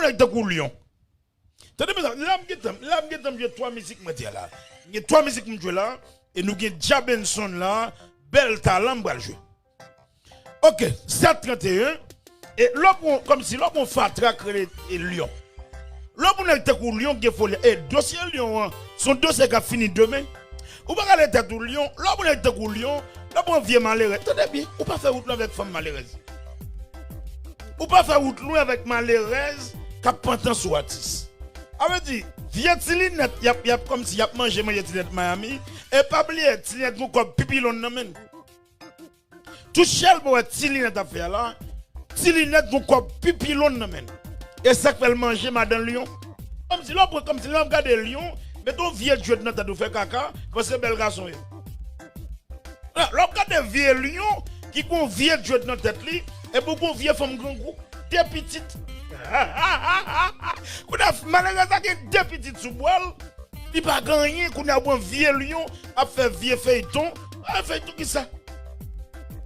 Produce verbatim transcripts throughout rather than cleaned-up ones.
nèg tankou Lyon. Tande mezanmi, la m gentan, la m gentan jwe twa mizik mwen te la. M gen twa mizik m jwe la, e nou gen Dja Benson la, bèl talan m pral jwe. Ok, sèt trant e en, e lè w pran, kòmsi lè w pran fatra k rele e Lyon. Lè w pran nèg tankou Lyon gen foli, e dosye Lyon an, se yon dosye k ap fini demen. Ou pa ka rele tèt ou Lyon, lè w pran nèg tankou Lyon, lè w pran vye malerèz, tande byen, ou pa fè wout lwen avèk fanm malerèz. Ou pa fè wout lwen avèk malerèz k ap pantan sou atis. A vle di, vye ti linèt, y ap, y ap kòmsi y ap manje, manje ti linèt Miami. E pa bliye, ti linèt gon kòb pi pilon nan men l. Tout chèlbè wè ti linèt ap fè a la, ti linèt gon kòb pi pilon nan men l. E sa k fè l manje madan Lyon. Kòmsi lè w pran, kòmsi lè w ap gade Lyon, mete yon vye djwèt nan tèt ou fè kaka, panse bèl gason ye. Lè w ap gade vye Lyon ki gon vye djwèt nan tèt li, epi w gon vye fanm grangou, de pitit. Kounye a, malerèz la gen de pitit sou bra l, li pa gen anyen, kounye a w pran vye Lyon ap fè vye feyton. Ah, feyton kisa?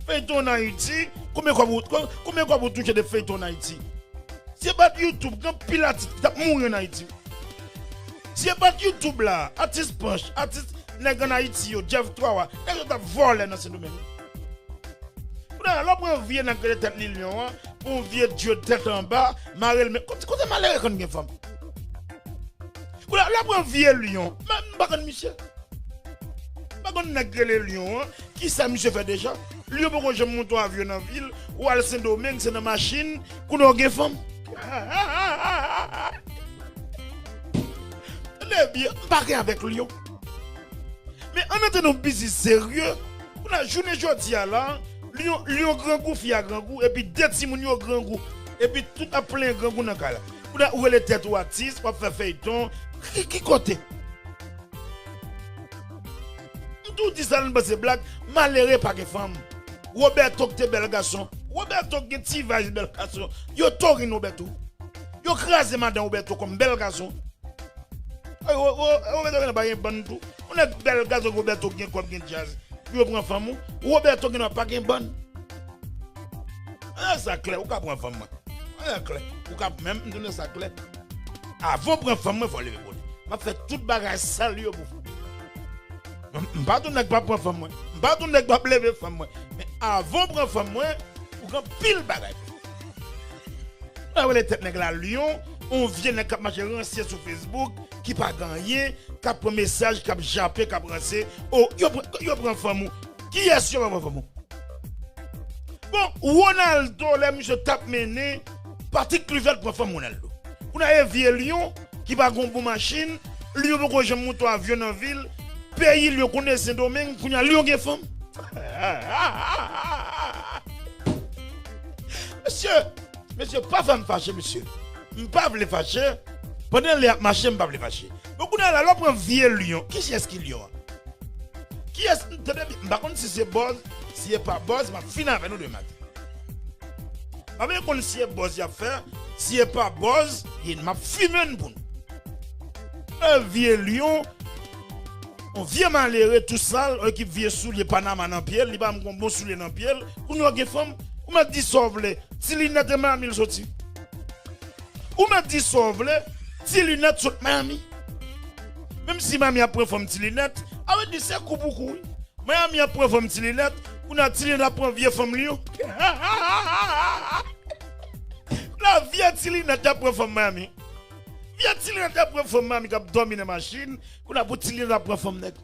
Feyton ann Ayiti, konbyen kòb ou, konbyen kòb ou touche de feyton ann Ayiti? Si e pa t YouTube, gen anpil atis ki t ap mouri ann Ayiti. Si e pa t YouTube la, atis Panch, atis nèg ann Ayiti yo, Jeff Twawa, nèg yo t ap vòlè nan Sendomeng. Kounye a, lè w pran vye nèg rele tèt li Lyon an, pou yon vye dye tèt anba, mare l men. Kote, kote malere konn gen fanm? Kounye a, lè w pran vye Lyon, men m pa konn misye. M pa konn nèg rele Lyon an, kisa misye fè deja? Lyon poko janm monte yon avyon nan vil, ou al Sendomeng, se nan machin, kounye a w gen fanm. Tande byen, m pa gen avèk Lyon. Men ann antre nan yon biznis serye. Kounye a, jounen jodi a la, Lyon, Lyon grangou, fi a grangou, epi de timoun yo grangou. Epi tout ap plenyen grangou nan kay la. Kounye a, ou rele tèt ou atis, w ap fè feyton. Ki, ki kote? M tou di sa, nou panse blag, malere pa gen fanm. Roberto ki te bèl gason. Roberto ki gen ti vayz bèl gason. Yo torin Roberto. Yo kraze madan Roberto kòm bèl gason. Ay, Ro-, Ro-, Roberto genlè pa gen bann tou. Yon nèg bèl gason Roberto gen kòb gen djaz. Pou yo pran fanm ou. Roberto genlè pa gen bann. An sa klè, ou ka pran fanm mwen. An sa klè, ou ka, menm m tounen sa klè. Avan w pran fanm mwen, fò w leve pou li. M ap fè tout bagay sal yo pou fanm. M, m pa tou nèg pa pran fanm mwen. M pa tou nèg pa leve fanm mwen. Men avan w pran fanm mwen, ou gen anpil bagay pou fè. Mwen rele tèt nèg la Lyon, yon vye nèg k ap mache ransye sou Facebook, ki pa gen anyen, k ap pran mesaj, k ap jape, k ap ranse. O, yo pran, yo pran fanm ou. Kiyès yo pa pran fanm ou? Bon, Ronaldo, lè misye t ap mennen, Patrick Kluivert pran fanm Ronaldo. Kounye a e vye Lyon, ki pa gen yon bon machin, Lyon poko janm monte yon avyon nan vil, peyi Lyon konnen Sendomeng, kounye a Lyon gen fanm. Mesye, mesye, pa fè m fache, mesye. M pa vle fache. Pandan lè ap mache, m pa vle fache. Bon, kounye a la, lè w pran vye Lyon, kiyès ki Lyon an? Kiyès, tande byen, m pa konn si se bòz, si e pa bòz, m ap fin avè nou demen maten. M pa vle konn si e bòz y ap fè, si e pa bòz, e m ap fimen n pou nou. E vye Lyon, yon vye malere tou sal, yon ekip vye soulye Panama nan pye l, li pa menm gon bon soulye nan pye l, kounye a gen fanm, ou mèt di sa w vle, ti linèt e Miami l soti. Ou mèt di sa w vle, ti linèt sot Miami. Menm si Miami ap pran fanm ti linèt, a vle di se kou pou kou wi. Miami ap pran fanm ti linèt, kounye a ti linèt ap pran vye fanm Lyon. La vye ti linèt ap pran fanm Miami. Vye ti linèt ap pran fanm Miami k ap dòmi nan machin, kounye a pou ti linèt ap pran fanm nèg.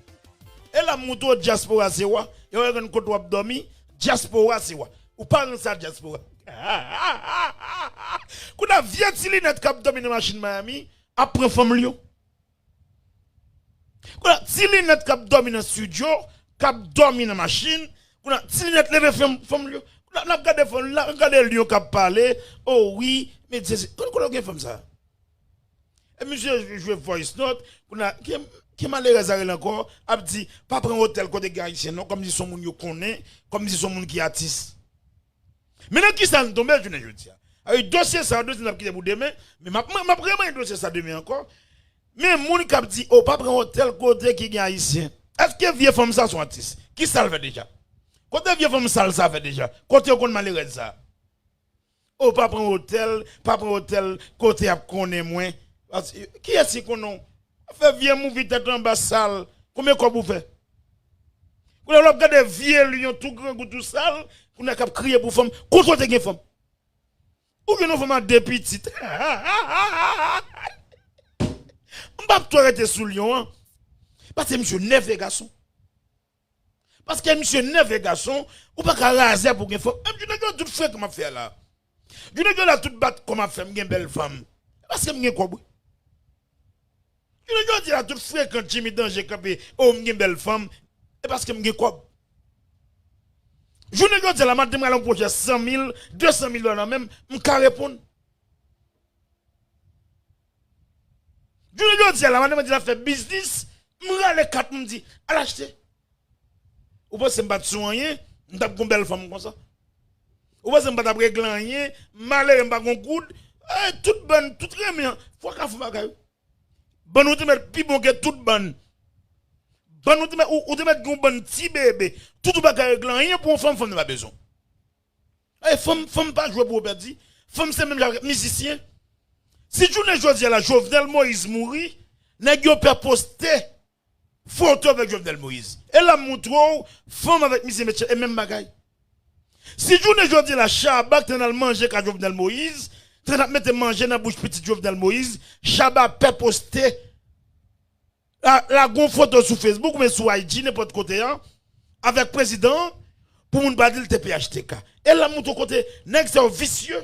E la m montre w dyaspora se wa, e w konn kote w ap dòmi, dyaspora se wa. Ou pa ranse a dyaspora. Kounye a vye ti linèt k ap dòmi nan machin Miami, ap pran fanm Lyon. Kounye a ti linèt k ap dòmi nan estidyo, k ap dòmi nan machin, kounye a ti linèt leve fanm, fanm Lyon. Kounye a n ap gade fanm, n ap gade Lyon k ap pale, o wi, men Jezi, kote, kote w gen fanm sa? E misye jwe voice note, kounye a, ki, ki malerèz la rele ankò, ap di, pa pran otèl kote gen ayisyen non, kòmsi se yon moun yo konnen, kòmsi se yon moun ki atis. Men nan kisa n tonbe jounen jodi a? Awi, dosye sa, dosye n ap kite pou demen, men m ap, m ap remanyen dosye sa demen ankò. Men moun k ap di, o, pa pran otèl kote ki gen ayisyen. Èske vye fanm sa se yon atis? Kisa l fè deja? Kote vye fanm sal sa fè deja? Kote yo konn malerèz sa? O, pa pran otèl, pa pran otèl kote y ap konnen mwen. Paske, kiyès ki konnen w? Fè vye mouvi tèt anba sal. Konbyen kòb ou fè? Kounye a w ap gade vye lyon tou grangou tou sal, kounye a k ap kriye pou fanm. Kote w te gen fanm? Ou gen yon fanm a de pitit. M p ap twò rete sou lyon an. Paske misye nève gason. Paske misye nève gason, ou pa ka razè pou gen fanm. Menm jan nèg yo tout frekan m ap fè a la. Jounen jodi a tout bat kò m ap fè m gen bèl fanm. E paske m gen kòb wi. Jounen jodi a tout frekan Jimmy Danje kanpe, o m gen bèl fanm. E paske m gen kòb. Jounen jodi a la madanm al yon pwojè san mil, de san mil dola nan men m, m ka reponn. Jounen jodi a la madanm di l ap fè biznis, m rale kat m di, al achte. Ou panse m pa t sou anyen, m t ap gon bèl fanm konsa? Ou panse m pa t ap regle anyen, malere m pa gon goud? Eh, tout bann, tout renmen an, fò w ka fè bagay wi. Bann ou te mèt pi bon ke tout bann. Bann ou te mèt, ou, ou te mèt gon bann ti bebe, tout ou pa ka regle anyen pou yon fanm, fanm nan pa bezwen w. E fanm, fanm pa jwe pou w pèdi. Fanm se menm jan avèk mizisyen. Si jounen jodi a la Jovenel Moïse mouri, nèg yo pè poste foto avèk Jovenel Moïse. E la m moutre w, fanm avèk mizisyen mesye e menm bagay. Si jounen jodi a la Shabba k te al manje ka Jovenel Moïse, te ap mete manje nan bouch pitit Jovenel Moïse, Shabba pè poste la, la gon foto sou Facebook oubyen sou I G nenpòt kote a, avèk prezidan an, pou moun pa di l te P H T K. E la m moutre w kote nèg sa yo visye.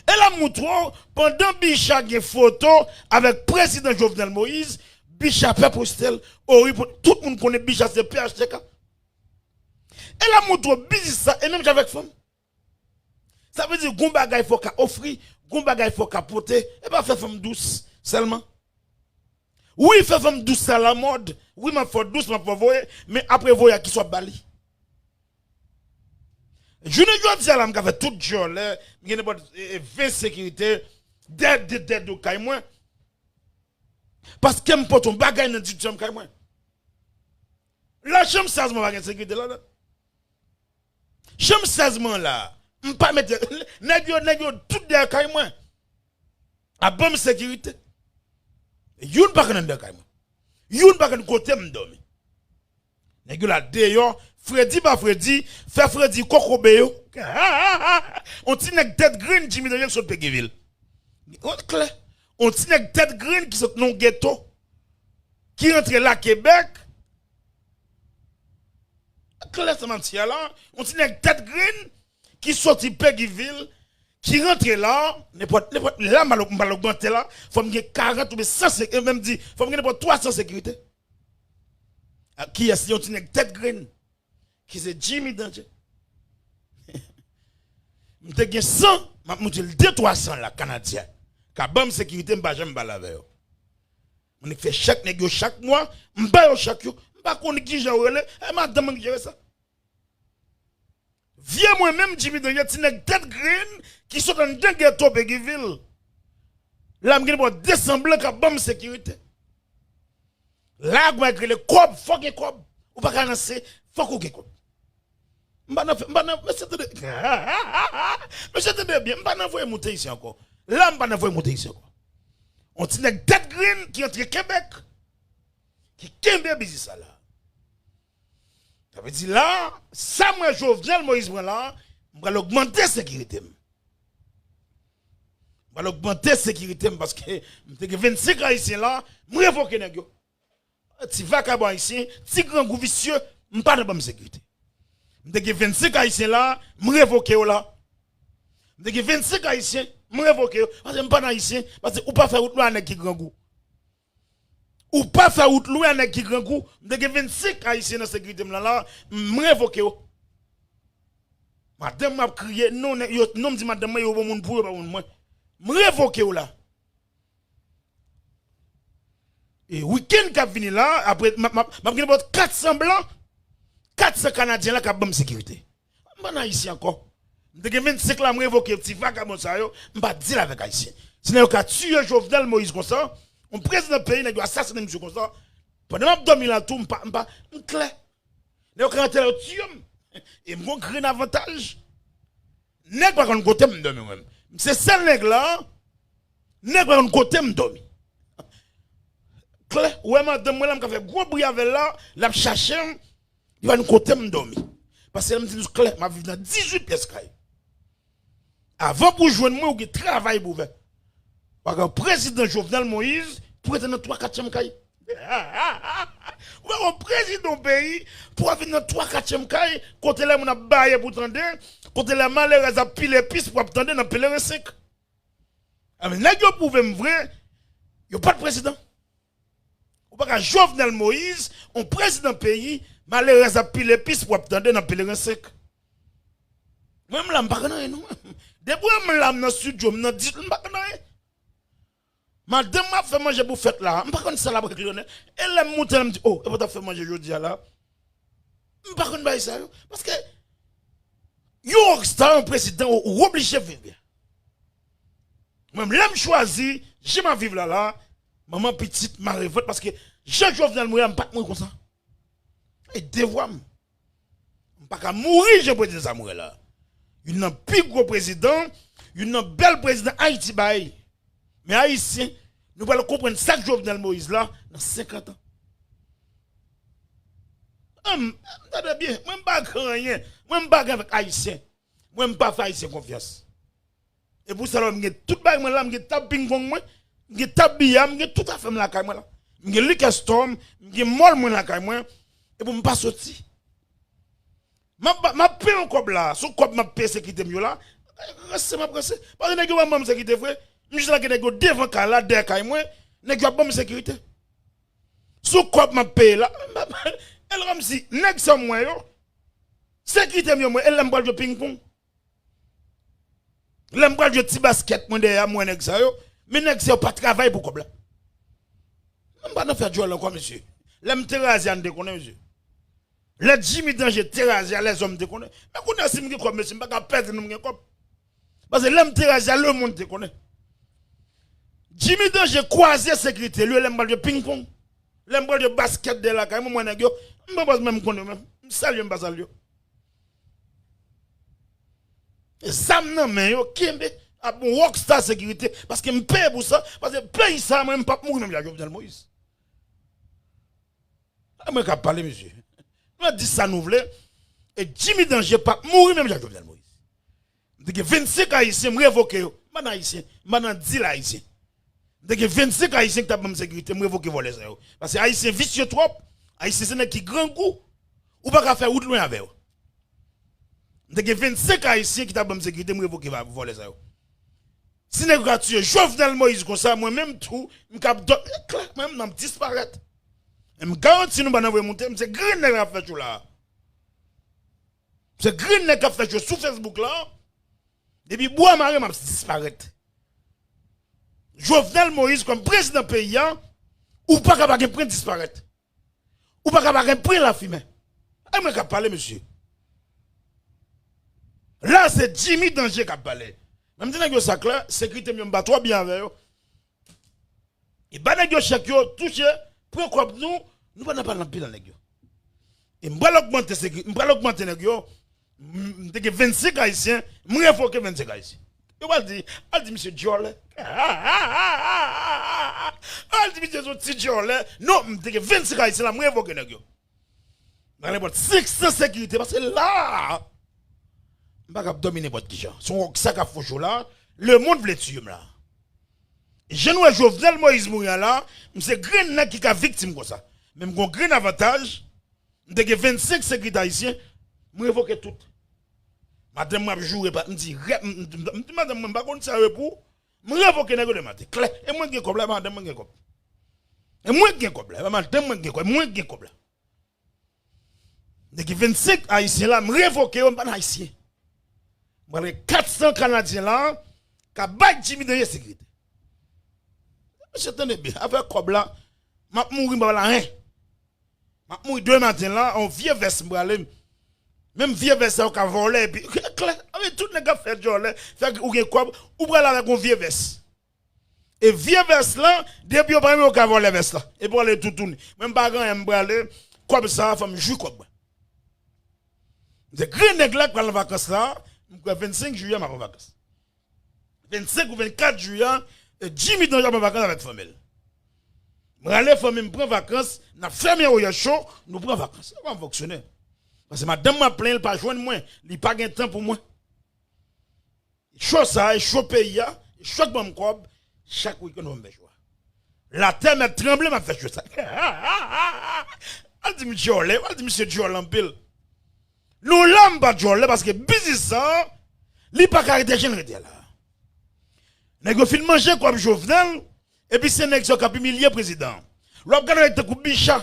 E la m moutre w, pandan Bicha gen foto avèk prezidan Jovenel Moïse, Bicha pè poste l, o wi pou tout moun konnen Bicha se P H T K. E la m moutre w biznis sa, e menm jan avèk fanm. Sa vle di, gon bagay fò w ka ofri, gon bagay fò w ka pote, e pa fè fanm dous sèlman. Wi, fè fanm dous sa lamòd. Wi, m ap fè w dous, m ap fè w voye, men apre voye a, kisa w ap ba li? Jounen jodi a la, m ka fè tout djòlè, m gen nenpòt, e, e, ven sekirite, dèyè, dèyè, dèyè do kay mwen. Paske m pote yon bagay nan dizwit chanm kay mwen. La chanm sèz mwen pa gen sekirite ladan. Chanm sèz mwen la, m pa mete, nèg yo, nèg yo tout dèyè kay mwen. Ap ban m sekirite. Youn pa konn anndan kay mwen. Youn pa konn kote m dòmi. Nèg yo la deyò, fredi pa fredi, fè fredi kokobe yo. On ti nèg tèt grenn Jimmy Danje ki sot Peguy vil. Klè. On ti nèg tèt grenn ki sot nan yon geto. Ki rantre la Kebèk. Klè sa m ap di a la. On ti nèg tèt grenn ki soti Peguy vil, ki rantre la, nenpòt, nenpòt, la m al, m al ogmante la, fò m gen karant oubyen san sek-, e menm di, fò m gen nenpòt twa san sekirite. A, kiyès li, yon ti nèg tèt grenn, ki se Jimmy Danje. M te gen san, m ap moutre l de twa san la, Kanadyen. Ka ban m sekirite, m pa janm pale avè yo. Mwen ki fè chèk nèg yo chak mwa, m ba yo chèk yo. M pa konn kijan yo rele, e madanm mwen ki jere sa. Vye mwen menm, Jimmy Danje, ti nèg tèt grenn ki sot anndan geto Peguy vil. La m gen bò de san blan k ap ban m sekirite. La, gwa k rele kòb, fò gen kòb. Ou pa ka ranse, fòk ou gen kòb. M pa nan, m pa nan, mesye tande. Mesye tande byen, m pa nan voye moute isi ankò. La, m pa nan voye moute isi ankò. On ti nèg tèt grenn ki antre Kebèk, ki kenbe biznis sa la. Sa vle di la, sa m wè Jovenel Moïse pran la, m pral ogmante sekirite m. M pral ogmante sekirite m paske m te gen vennsenk ayisyen la, m revoke nèg yo. Ti vakabon ayisyen, ti grangou visye, m pa nan ban m sekirite. M te gen vennsenk ayisyen la, m revoke yo la. M te gen vennsenk ayisyen, m revoke yo. Paske m pa nan ayisyen, paske ou pa fè wout lwen a nèg ki grangou. Ou pa fè wout lwen a nèg ki grangou. M te gen vennsenk ayisyen nan sekirite m lan la, m revoke yo. Madanm mwen ap kriye, non, nèg yo, non, m di madanm mwen, yo bon moun pou yo, pa moun mwen. M revoke yo la. E wikenn k ap vini la, apre, m ap, m ap, m ap gen nenpòt kat san blan, kat san Kanadyen la k ap ban m sekirite. M pa nan ayisyen ankò. M te gen vennsenk la, m revoke ti vakabon sa yo, m pa deal avèk ayisyen. Si nèg yo ka tiye Jovenel Moïse konsa, yon prezidan peyi, nèg yo asasinen misye konsa, pandan m ap dòmi la tou, m pa, m pa, m klè. Nèg yo ka rantre la, yo tiye m. E m gon grenn avantaj. Nèg pa konn kote m dòmi mwen. Se sèl nèg la, nèg pa konn kote m dòmi. Klè, ou wè madanm mwen la, m ka fè gwo bri avè l la, l ap chache m, li pa konn kote m dòmi. Paske lè m di nou klè, m ap viv nan dizuit pyès kay. Avan pou jwenn mwen, ou gen travay pou fè. Paske prezidan Jovenel Moïse, pou rete nan twa kat chanm kay. Ou pa wè yon prezidan yon peyi, pou w ap vin nan twa kat chanm kay, kote lè moun ap baye pou tande, kote lè malerèz ap pile pis pou w ap tande nan Pelerin senk. Anben, nèg yo pwouve m vre, yo pa t prezidan. Ou pa ka Jovenel Moïse, yon prezidan peyi, malerèz ap pile pis pou w ap tande nan Pelerin senk. Mwen, m la, m pa konn anyen, non. Depi w wè m la, m nan estidyo, m nan dis, m pa konn anyen. Madanm mwen ap fè manje pou fèt la, m pa konn sa l ap regle, non. E lè m moute la, m di, oh, e pa t ap fè manje jodi a la. M pa konn bagay sa yo. Paske yon rockstar, yon prezidan, ou, ou oblije viv byen. Mwen, lè m chwazi, jan m ap viv la la, manman pitit, mare vant, paske jan Jovenel mouri a, m pa t mouri konsa. E devwa m. M pa ka mouri jan prezidan sa mouri la. Youn nan pi gwo prezidan, youn nan bèl prezidan Ayiti bay. Men Ayisyen, nou pral konprann sa k Jovenel Moïse la nan senkant an. Ann, tande byen, mwen m pa gen anyen, mwen m pa gen avèk Ayisyen. Mwen m pa fè Ayisyen konfyans. E pou sa la, m gen tout bagay mwen la, m gen tab pingpong mwen, m gen tab biya, m gen tout afè m lakay mwen la. M gen liquor store m, m gen mall mwen lakay mwen, e pou m pa soti. M ap, m ap peye yon kòb la, sou kòb m ap peye sekirite m yo la, ranse m ap ranse. Paske nèg yo pa ban m sekirite vre, m jis lage nèg yo devan kay la, dèyè kay mwen, nèg yo ap ban m sekirite. Sou kòb m ap peye la, e l kòmsi nèg sa m wè yo, sekirite m yo mwen, e lè m pral jwe pingpong. Lè m pral jwe ti baskèt mwen dèyè a, m wè nèg sa yo. Men nèg sa yo pa travay pou kòb la. M pa nan fè djòl ankò, mesye. Lè m te raze a, n te konnen, mesye. Lè Jimmy Danger te raze a, lèzòm te konnen. Men kounye a, si m gen kòb, mesye, m pa ka pèdi non m gen kòb. Paske lè m te raze a, lemonn te konnen. Jimmy Danger kwaze sekirite li, lè m pral jwe pingpong. Lè m pral jwe baskèt dèyè lakay mwen, m wè nèg yo. M pa pòz menm konnen yo menm. M salye, m pa salye yo. Zam nan men yo, kenbe, ap yon rockstar sekirite, paske m peye pou sa, paske peyi sa, mwen, m p ap mouri menm jan Jovenel Moïse. A mwen k ap pale, mesye. Nou di sa nou vle, e Jimmy Danger p ap mouri menm jan Jovenel Moïse. M te gen vennsenk Ayisyen, m revoke yo. M pa nan Ayisyen, m pa nan dil Ayisyen. M te gen vennsenk Ayisyen ki t ap ban m sekirite, m revoke vòlè sa yo. Paske Ayisyen visye twòp, Ayisyen se nèg ki grangou, ou pa ka fè wout lwen avè yo. M te gen vennsenk Ayisyen ki t ap ban m sekirite, m revoke va-, vòlè sa yo. Si nèg yo ka tiye Jovenel Moïse konsa, mwen menm tou, m k ap dò-, e klè, mwen menm nan m disparèt. E m garanti nou pa nan voye moute, m se grenn nèg k ap fè cho la. M se grenn nèg k ap fè cho sou Facebook la. Depi bwa mare, m ap disparèt. Jovenel Moïse kòm prezidan peyi a, ou pa ka pa gen pwen disparèt. Ou pa ka pa gen pwen lafimen. E mwen k ap pale, mesye. La, se Jimmy Danger k ap pale. Men m di nèg yo sa klè, sekirite m yo, m pa twò byen avè yo. E ba nèg yo chèk yo, touche, pran kòb nou, nou pa nan pale anpil ak nèg yo. E m pral ogmante seki-, m pral ogmante nèg yo. M, m te gen vennsenk Ayisyen, m revoke vennsenk Ayisyen. Yo pral di, al di misye djòlè. Al di misye se yon ti djòlè. Non, m te gen vennsenk Ayisyen la, m revoke nèg yo. Nan nenpòt senk san sekirite, paske la, m pa kab dòmi nenpòt kijan. Se yon wòk sa k ap fè cho la, lemonn vle tiye m la. Jan nou wè Jovenel Moïse mouri a la, m se grenn nèg ki ka viktim konsa. Men m gon grenn avantaj, m te gen vennsenk sekirite ayisyen, m revoke tout. Madanm mwen ap joure, pa, m di, rè-, m, m, m, m di madanm mwen, m pa konn sa yo pou, m revoke nèg yo demen maten. Klè, e mwen gen kòb la, e madanm mwen gen kòb. E mwen gen kòb la, e madanm mwen gen kòb, e mwen gen kòb la. M te gen vennsenk ayisyen la, m revoke yo, m pa nan ayisyen. M pral gen kat san kanadyen la, k ap bay Jimmy Danje sekirite. Mesye, tande byen, afè kòb la, m ap mouri, m pa pral anyen. M ap mouri demen maten la, yon vye vès m prale. Menm vye vès sa yo ka vòlè, epi, klè, anben tout nèg k ap fè djòlè, fè ou gen kòb, ou prale avèk yon vye vès. E vye vès lan, depi yo pa renmen yo ka vòlè vès lan. Epi w ale toutouni. Mwen m pa gen anyen m prale, kòb sa a, fò m jwi kòb mwen. M se grenn nèg la k pral nan vakans la, M kwè vennsenk jiyè m ap an vakans. Vennsenk ou vennkat jiyè, e, Jimmy Danje ap an vakans avèk fanmi l. M rale fanmi m pran vakans, n ap fèmen Oyè Show, nou pran vakans. Se kòman m fonksyone. Paske madanm mwen ap plenyen, li pa jwenn mwen, li pa gen tan pou mwen. Cho sa, e cho peyi a, e cho k ban m kòb, chak wikenn fò m fè cho a. Latè mèt tranble, m ap fè cho sa. Al di m djòlè, al di misye djòlè anpil. Nou la m pa djòlè paske biznis sa, li pa ka rete jan l rete a la. Nèg yo fin manje kòb Jovenel, epi se nèg sa k ap imilye prezidan. Lè w ap gade nèg tankou Bicha,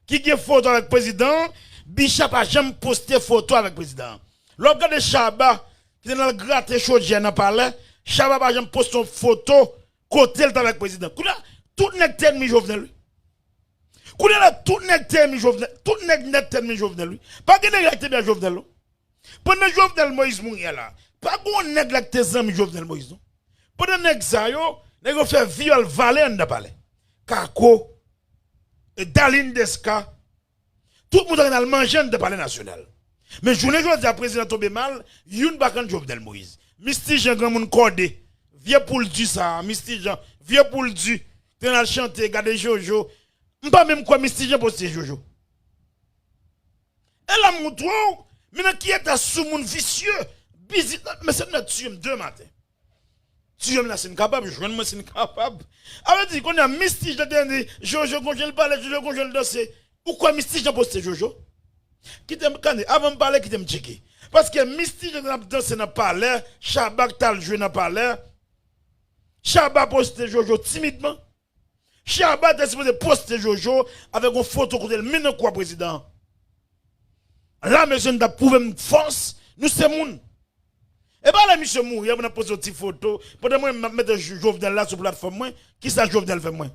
ki gen foto avèk prezidan, Bicha pa janm poste foto avèk prezidan. Lè w ap gade Chaba, ki te nan grate chodyè nan palè, Chaba pa janm poste yon foto kote l t avèk prezidan. Kounye a, tout nèg te ènmi Jovenel, wi. Kounye a la, tout nèg te ènmi Jovenel. Tout nèg nèt te ènmi Jovenel, wi. Pa gen nèg la ki te byen Jovenel, non. Pandan Jovenel Moïse mouri a la, pa gen yon nèg la ki te zanmi Jovenel Moïse, non. Pandan nèg sa yo, nèg yo fè vyòl vale anndan palè. Kako, e Dalin Deska, tout moun ta konn al manje anndan palè nasyonal. Men jounen jodi a, prezidan tonbe mal, youn pa konn Jovenel Moïse. Misti Jan granmoun kòde, vye poul di sa, Misti Jan, vye poul di, te konn al chante, gade Jojo. M pa menm kwè Misti Jan poste Jojo. E la m montre w, men nan ki eta soumoun visye, biznis, mesye nou mèt tiye m demen maten. Tiye m la si n kapab, jwenn mwen si n kapab. A vle di, kounye a, Misti Jan te di, Jojo gon jan l pale, Jojo gon jan l danse. Ou kwè Misti Jan poste Jojo? Kite m, kande, avan m pale, kite m tcheke. Paske Misti Jan ap danse nan palè, Chaba k t al jwe nan palè. Chaba poste Jojo timidman. Chaba te sipoze poste Jojo avèk yon foto kote l men nan kou a prezidan an. La, mesye, n t ap pwouve m fòs, nou se moun. E pa lè misye mouri a pou n ap poze yon ti foto, pandan mwen m ap mete Jo- Jovenel la sou platfòm mwen, kisa Jovenel fè mwen?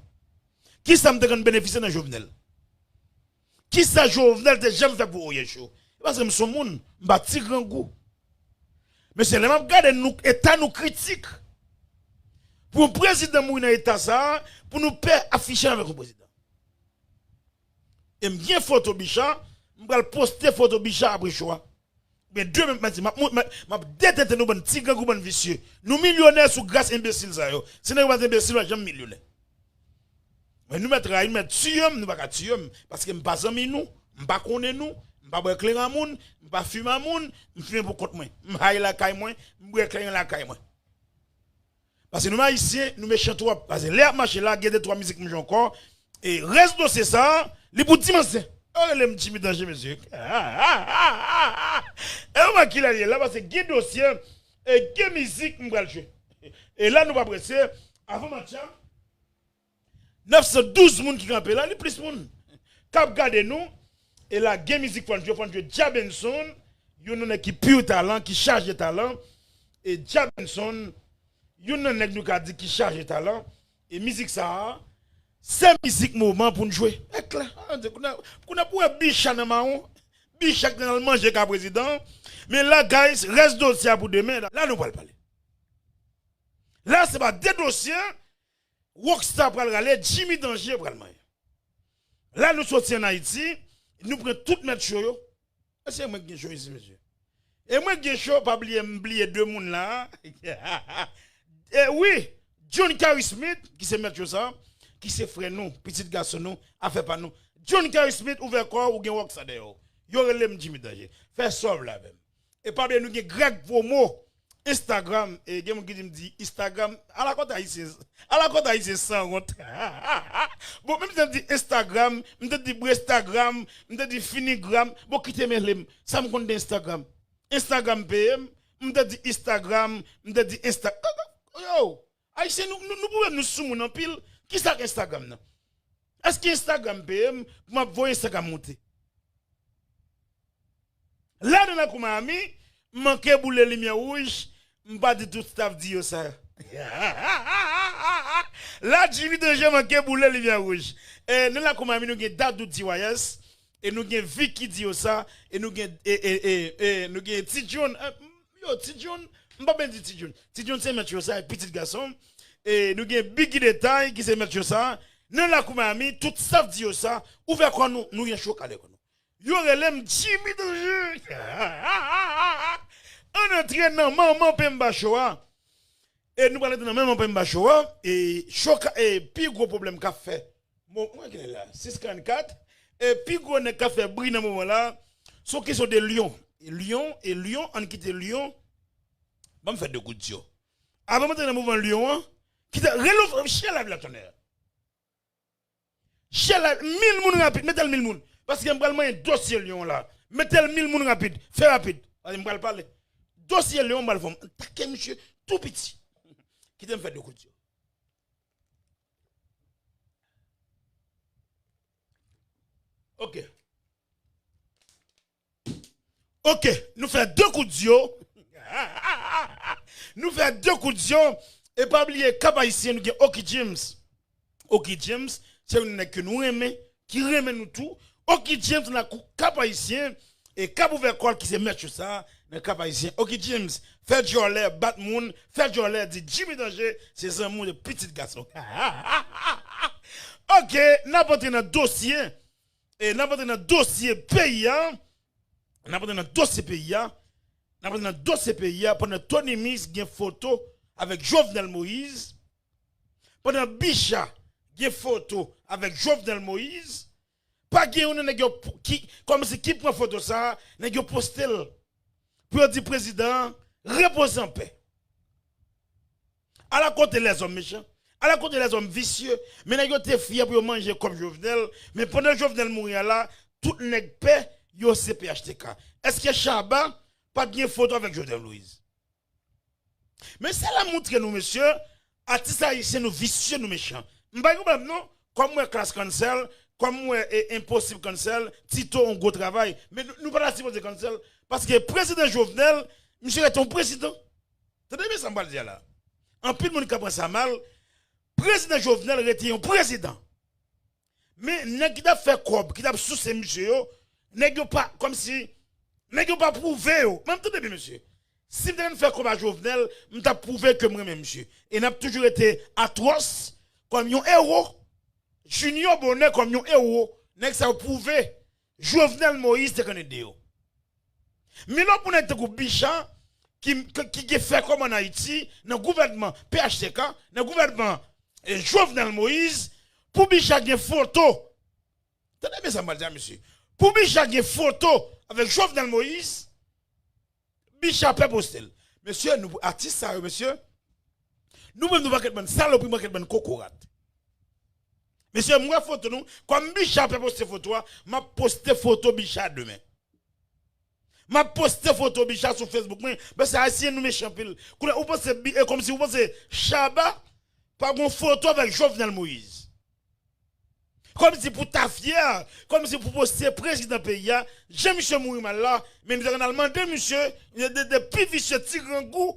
Kisa m te konn benefisye nan Jovenel? Kisa Jovenel te janm fè pou Oyè Cho? E paske m se yon moun, m pa ti grangou. Mesye, lè m ap gade nou, eta nou kritik. Pou yon prezidan mouri nan eta sa a, pou nou pè afiche avèk yon prezidan. E m gen foto Bicha, m pral poste foto Bicha apre cho a. Men demen, m ap di, m ap, m ap, m ap detete nou bann ti grangou, bann visye. Nou milyonè sou gras enbesil sa yo. Si nèg yo pa t enbesil, yo pa t janm milyonè. Men nou mèt rayi m, mèt tiye m, nou pa ka tiye m. Paske m pa zanmi nou, m pa konnen nou, m pa bwè kleren a moun, m pa fimen a moun, m fimen pou kont mwen. M hay lakay mwen, m bwè kleren lakay mwen. Paske nou menm Ayisyen, nou mechan twòp. Paske lè y ap mache la, gen de twa mizik m jwe ankò. E rès dosye sa, li pou dimanch sen. Yo rele m Jimmy Danje, mesye. E ou wè kilè l ye la, paske gen dosye, e gen mizik m pral jwe. E la nou pa prese, avan match la, nèf san douz moun ki kanpe la, li plis moun k ap gade nou. E la, gen mizik fò n jwe, fò n jwe Dja Benson, youn nan nèg ki pure talan, ki chaje talan. E Dja Benson, youn nan nèg nou ka di ki chaje talan. E mizik sa a, se mizik moman pou n jwe. E klè, a, kounye a, kounye a pou wè Bicha nan mawon, Bicha ki te al manje ka prezidan. Men la, guys, rès dosye a pou demen. La, nou pral pale. La, se pa de dosye, Rockstar pral rale, Jimmy Danje pral manyen. La nou soti ann Ayiti, nou pran tout mèt cho yo. Èske mwen k gen cho isi, mesye? E mwen k gen cho, pa bliye, m bliye de moun la. E wi, John Carrie Smith, ki se mèt cho sa, ki se frè nou, pitit gason nou, afè pa nou. John Carrie Smith, ouvè kò w, ou gen Rockstar dèyè w. Yo rele m Jimmy Danje. Fè sòv la avè m. E pa bliye, nou gen Greg Promo, Instagram. E gen moun ki di m di Instagram. Ala kòt ayisyen, ala kòt ayisyen sanwont. Bon, menm si m di Instagram, m te di Brestagram, m te di Finigram. Bon, kite mele m. Sa m konn de Instagram? Instagram peye m. M te di Instagram, m te di Insta-, yo, ayisyen, nou, nou, nou pwouve m nou soumoun anpil. Kisa k Instagram nan? Èske Instagram peye m pou m ap voye Instagram moute? La nan lakou Miami, m manke boule limyè wouj, m pa di tout staff di yo sa. La, Jimmy Danje manke boule limyè wouj. E, nan lakou Miami, nou gen Dadou D Y S, e nou gen Vicky di yo sa, e nou gen, e, e, e, e, nou gen Ti John, e, yo, Ti John, m pa byen di Ti John. Ti John se mèt yo sa, e pitit gason. E nou gen Biggie Detay, ki se mèt yo sa. Nan lakou Miami, tout staff di yo sa, ouvè kò nou, nou gen cho kale kò nou. Yo rele m Jimmy Danje. Ann antre nan manman Pemba Show a. E nou pral antre nan manman Pemba Show a. E, show ka, e pi gwo pwoblèm k ap fè. Bon, mwen ki la, sis karannkat. E pi gwo nèg k ap fè bri nan moman la, se yon kesyon de Lyon. E Lyon, e Lyon, ann kite Lyon. Ban m fè de kout dyo. Avan m antre nan mouvman Lyon an, kite rele, share live la tonnè. Share live, mil moun rapid, mete l mil moun. Paske m pral manyen dosye Lyon la. Mete l mil moun rapid, fè rapid. Paske m pral pale. Dosye Lyon, m pral fè m atake misye tou piti. Kite m fè de kout dyo. Ok. Ok, nou fè de kout dyo. Nou fè de kout dyo. E pa bliye, Kap Ayisyen, nou gen Oki James. Oki James, se yon nèg ke nou renmen, ki renmen nou tou. Oki James nan kou Kap Ayisyen, e k ap ouvè kò l ki se mèt show sa, nan Kap Ayisyen. Oki James, fè djòlè, bat moun, fè djòlè, di Jimmy Danger, se zanmi w de pitit gason. Ok, n ap antre nan dosye, e n ap antre nan dosye peyi a, n ap antre nan dosye peyi a, n ap antre nan dosye peyi a, pandan Tony Mix gen foto avèk Jovenel Moïse, pandan Bicha gen foto avèk Jovenel Moïse, pa gen youn nan nèg yo p-, ki, kòmsi ki pran foto sa, nèg yo poste l. Pou yo di prezidan an, repoze an pè. Ala kote lèzòm mechan, ala kote lèzòm visye, men nèg yo te fyè pou yo manje kòb Jovenel, men pandan Jovenel mouri a la, tout nèg pè, yo se P H T K. Èske Shabba pa t gen foto avèk Jovenel Moïse? Men sa la montre nou, mesye, atis ayisyen, nou visye, nou mechan. M pa gen pwoblèm non, kòm m wè Klass cancel, kòm m wè, e, Enposib cancel, Tito yon gwo travay. Men nou, nou pa ta sipoze cancel, paske prezidan Jovenel, misye rete yon prezidan. Tande byen sa m pral di a la. Anpil moun ka pran sa mal, prezidan Jovenel rete yon prezidan. Men nèg ki t ap fè kòb, ki t ap souse misye yo, nèg yo pa, kòmsi, nèg yo pa pwouve yo. Men tande byen, mesye. Si m te konn fè kòb a Jovenel, m t ap pwouve ke m renmen misye. E n ap toujou rete atwòs kòm yon ewo. Junior Bonheur kòm yon ewo. Nèg sa yo pwouve Jovenel Moïse te konn ede yo. Men lè w pran nèg tankou Bicha, ki, ki, ki gen fè kòm ann Ayiti, nan gouvènman P H T K, nan gouvènman, e, Jovenel Moïse, pou Bicha gen foto. Tande byen sa m pral di a, mesye. Pou Bicha gen foto avèk Jovenel Moïse, Bicha pè poste l. Mesye, nou, atis sa yo, mesye, nou menm nou pakèt bann salopri, pakèt bann kokorat. Mesye, m wè foto nou, kòm Bicha pè poste foto a, m ap poste foto Bicha demen. M ap poste foto Bicha sou Facebook mwen, paske ayisyen nou mechan anpil. Kounye a, ou panse Bi-, e kòmsi ou panse Shabba pa gon foto avèk Jovenel Moïse. Kòmsi pou ta fyè, kòmsi pou poste prezidan peyi a, jan misye mouri mal la, men nou te konn al mande misye, de, de, de pi visye ti grangou,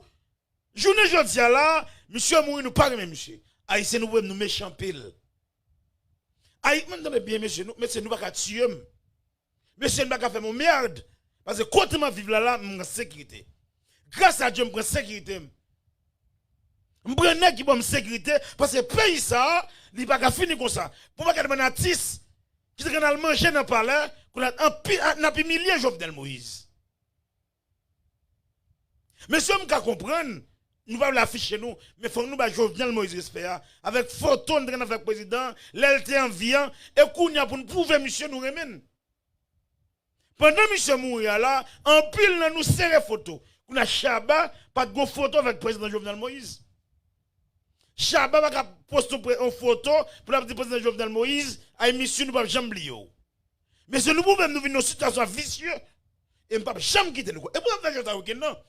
jounen jodi a la, misye mouri, nou pa renmen misye. Ayisyen nou, nou mechan anpil. Ay, men tande byen, mesye, nou, mesye, nou pa ka tiye m. Mesye, n pa ka fè m yon mèd. Paske kote m ap viv la, la, m an sekirite. Gras a Dye, m pran sekirite m. M pran nèg ki ban m sekirite, paske peyi sa a, li pa ka fini konsa. Pou m pa gade bann atis ki te konn al manje nan palè, kounye a, anpi-, a, n ap imilye Jovenel Moïse. Mesye, m ka konprann, nou pa vle afiche nou, men fòk nou bay Jovenel Moïse respè a, avèk foto n te konn fè ak prezidan an, lè l te an vi an, e kounye a pou n pwouve misye nou renmen l. Pandan misye mouri a la, anpil nan nou sere foto. Kounye a Shabba pa t gon foto avèk prezidan Jovenel Moïse. Shabba pa ka poste yon pre-, yon foto pou l ap di prezidan Jovenel Moïse, ay misye, nou p ap janm bliye w. Mesye, nou pwouve m nou vin nan yon sitiyasyon visye. E m p ap janm kite nou. E pou n ap fè show sa wikenn nan.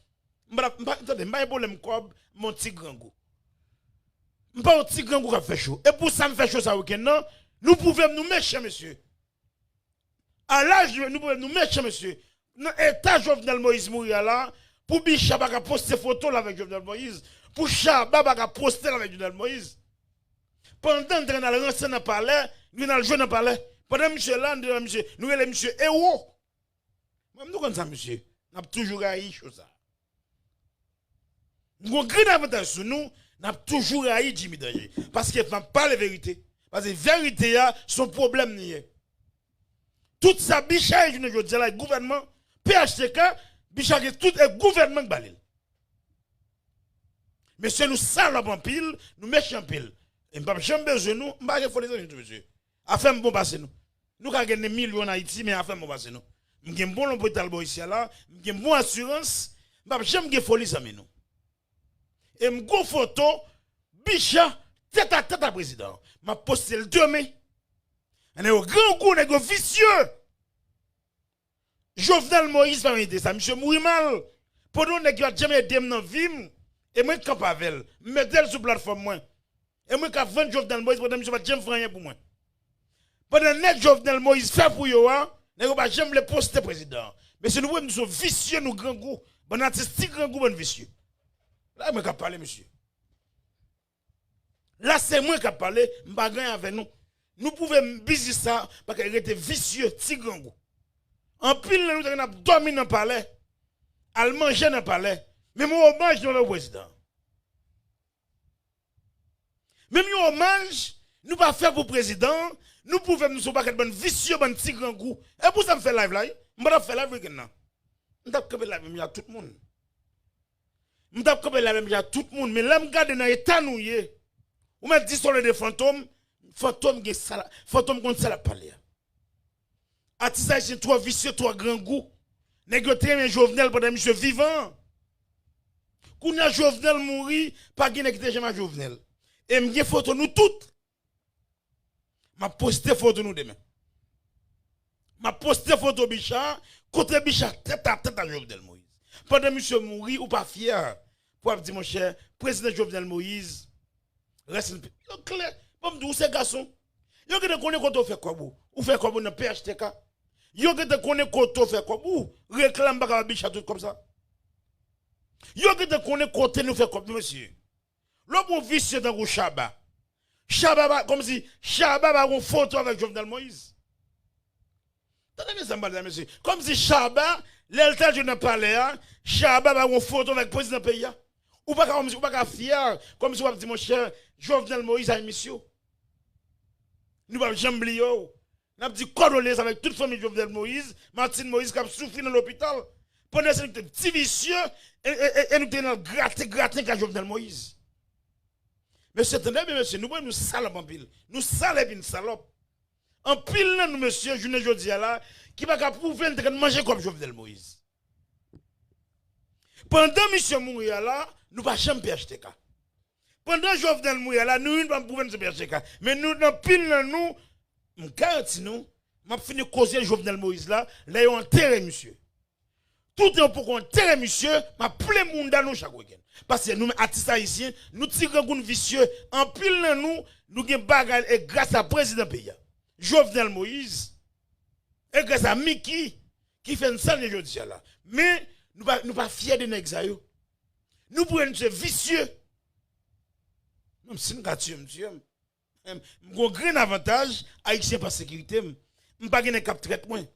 M pa, m pa, tande, m pa gen pwoblèm kòb, m yon ti grangou. M pa yon ti grangou k ap fè show. E pou sa m fè show sa wikenn nan, nou pwouve m nou mechan, mesye. A laj nou, nou pwouve m nou mechan, mesye. Nan eta Jovenel Moïse mouri a la, pou Bicha pa ka poste foto l avèk Jovenel Moïse, pou Shabba pa ka poste l avèk Jovenel Moïse. Pandan n te konn al ranse nan palè, nou konn al jwe nan palè. Pandan misye la, nou te konn misye, nou rele misye ewo. Mwen, nou konn sa, mesye. N ap toujou rayi show sa. Nou gon grenn avantaj sou nou, n ap toujou rayi Jimmy Danger. Paske m ap pale verite. Paske verite a, se yon pwoblèm li ye. Tout sa Bicha ye jounen jodi a la, gouvènman, P H T K, Bicha gen tout e gouvènman k ba li l. Mesye, nou salòp anpil, nou mechan anpil. E m p ap janm bezwen nou, m pa gen foli zanmi tou, mesye. Afè m bon pase nou. Nou ka gen de milyon ann Ayiti, men afè m bon pase nou. M gen bon lopital bò isi a la, m gen bon asirans, m p ap janm gen foli zanmi nou. E m gon foto Bicha tèt a tèt a prezidan an. M ap poste l demen. Nèg yo grangou, nèg yo visye. Jovenel Moïse pa merite sa. Misye mouri mal. Pandan nèg yo pa t janm ede m nan vi m, e mwen k kanpe avè l. M mete l sou platfòm mwen. E mwen k ap vann Jovenel Moïse pandan misye pa t janm fè anyen pou mwen. Pandan nèg Jovenel Moïse fè pou yo a, nèg yo pa janm vle poste prezidan an. Mesye, nou wè nou se yon visye, nou grangou. Bann atis ti grangou, bann visye. La, mwen k ap pale, mesye. La, se mwen k ap pale, m pa gen avè nou. Nou pwouve m biznis sa, pa ka rete visye, ti grangou. Anpil nan nou te gen ap dòmi nan palè, al manje nan palè. Men m yon omaj nou fè pou prezidan. Menm yon omaj nou pa fè pou prezidan, nou pwouve m nou se yon pakèt bann visye, bann ti grangou. E pou sa m fè live la, wi. M pa t ap fè live wikenn nan. M t ap kanpe live menm jan ak tout moun. M t ap kanpe live menm jan ak tout moun, men lè m gade nan eta nou ye, ou mèt di sa w vle de Fantom, Fantom gen sa l, Fantom konn sa l ap pale a. Atis ayisyen twò visye, twò grangou. Nèg yo te renmen Jovenel pandan misye vivan. Kounye a Jovenel mouri, pa gen nèg ki te janm a Jovenel. E m gen foto nou tout. M ap poste foto nou demen. M ap poste foto Bicha, kote Bicha tèt a tèt a Jovenel Moïse. Pandan misye mouri, ou pa fyè pou ap di, monchè, prezidan Jovenel Moïse, rest in peace. Yo klè, ban m di w, ou se gason. Yo gentan konnen kote w fè kòb ou. Ou fè kòb ou nan P H T K. Yo gentan konnen kote w fè kòb ou. Reklam pa ka ba Bicha tout kòb sa. Yo gentan konnen kote nou fè kòb nou, mesye. Lè w pran yon visye tankou Shabba. Shabba pa, kòmsi Shabba pa gon foto avèk Jovenel Moïse. Tande byen sa m pral di a, mesye. Kòmsi Shabba, lè l t al jwe nan palè a, Shabba pa gon foto avèk prezidan peyi a. Ou pa ka, kòmsi, ou pa ka fyè, kòmsi w ap di, monchè, Jovenel Moïse, I miss you. Nou p ap janm bliye w. N ap di kondoleyans avèk tout fanmi Jovenel Moïse, Martine Moïse k ap soufri nan lopital. Pandan se nou te ti visye, e, e, e, e nou te nan grate, graten ka Jovenel Moïse. Mesye, tande byen, mesye, nou, nou salòp anpil. Nou sal epi n salòp. Anpil nan nou, mesye, jounen jodi a la, ki pa ka pwouve n te konn manje kòb Jovenel Moïse. Pandan misye mouri a la, nou pa janm P H T K. Pandan Jovenel mouri a la, nou youn pa pwouve n se P H T K. Men nou, anpil nan nou, m garanti nou, m ap fini koze Jovenel Moïse la, lè yo antere misye. Toutan yo poko antere misye, m ap plen mounda nou chak wikenn. Paske nou menm atis ayisyen, nou ti grangou, n visye, anpil nan nou, nou gen bagay e gras a prezidan peyi a, Jovenel Moïse, e gras a Micky, ki fè n sa n ye jodi a la. Men, nou pa, nou pa fyè de nèg sa yo. Nou pou n se visye. Menm si m ka tiye m, tiye m. M gon grenn avantaj, Ayisyen pa sekirite m. M pa gen nèg k ap trèt mwen.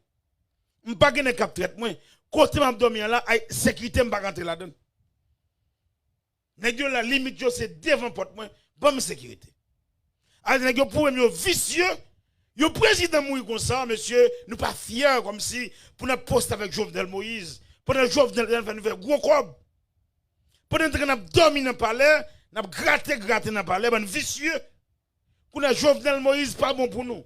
M pa gen nèg k ap trèt mwen. Kote m ap dòmi an la, ay, sekirite m pa ka antre ladan l. Nèg yo la, limit yo se devan pòt mwen, ban m sekirite. Alò, nèg yo pwouve m yo visye, yon prezidan mouri konsa, mesye, nou pa fyè kòmsi pou n ap poste avèk Jovenel Moïse. Pandan Jovenel te fè nou fè gwo kòb. Pandan n te konn ap dòmi nan palè, n ap grate, grate nan palè, bann visye. Kounye a Jovenel Moïse pa bon pou nou.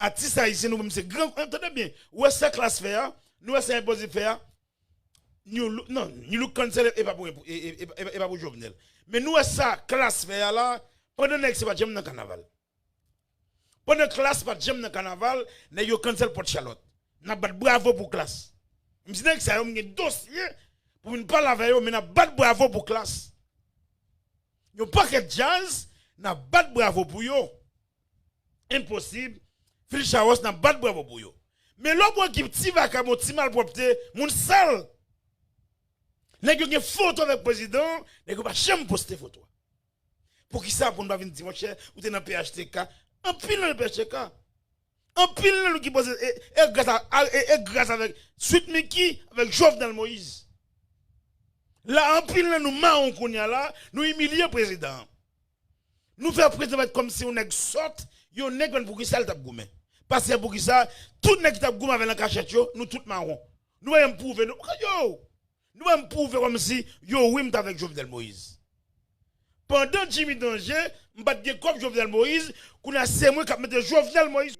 Atis ayisyen nou menm se gran, tande byen, ou wè sa Klass fè a, nou wè sa Enposib fè a. New Look, non, New Look cancel e pa pou, e, e, e, e, e pa pou Jovenel. Men nou wè sa Klass fè a la, pandan nèg se pa t janm nan kanaval. Pandan Klass pa t janm nan kanaval, nèg yo cancel Pòt Chalòt. N ap bat bravo pou Klass. M di nèg sa yo, m gen dosye pou vin pale avè yo, men n ap bat bravo pou Klass. Yon pakèt djaz, n ap bat bravo pou yo. Enposib, Phil Chaos, n ap bat bravo pou yo. Men lè w pran ekip ti vakabon, ti malpwòpte, moun sal. Nèg yo gen foto avèk prezidan, nèg yo pa janm poste foto a. Poukisa pou n pa vin di, monchè, ou te nan P H T K? Anpil nan P H T K. Anpil nan nou ki poze, e, e gras a, a, e, e gras avèk Sweet Micky, avèk Jovenel Moïse. La, anpil nan nou mawon kounye a la, nou imilye prezidan an. Nou fè prezidan parèt kòmsi yon nèg sòt, yon nèg menm poukisa l t ap goumen. Paske poukisa, tout nèg ki t ap goumen avè l an kachèt yo, nou tout mawon. Nou pa janm pwouve nou. Yo! Nou pa janm pwouve kòmsi, yo, wi, m t avèk Jovenel Moïse. Pandan Jimmy Danje, m pa t gen kòb Jovenel Moïse, kounye a se mwen k ap mete Jovenel Moïse.